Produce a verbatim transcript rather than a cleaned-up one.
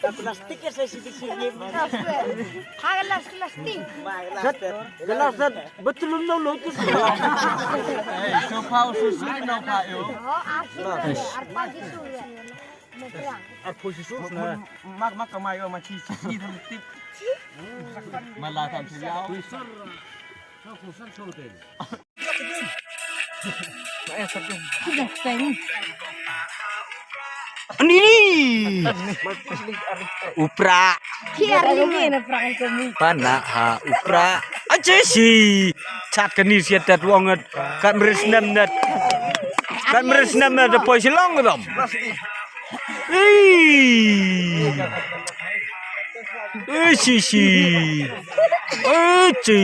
Plastik ya saya sih sih. Plastik. Gelas, gelas. Betul lo lo tu. Sofa susu no pa yo. Oh, asu. Arpa susu. Arpa susu na. Mak mak kamai yo ma chi chi chi tip. Mala tam chi yao. Ani ni. Upra. Pana ha upra. Aje si. Chat kani siat tat wonget. Kat meris nem net. Kat meris nem net poi silong dom. Ei. Ei si si. Ei si.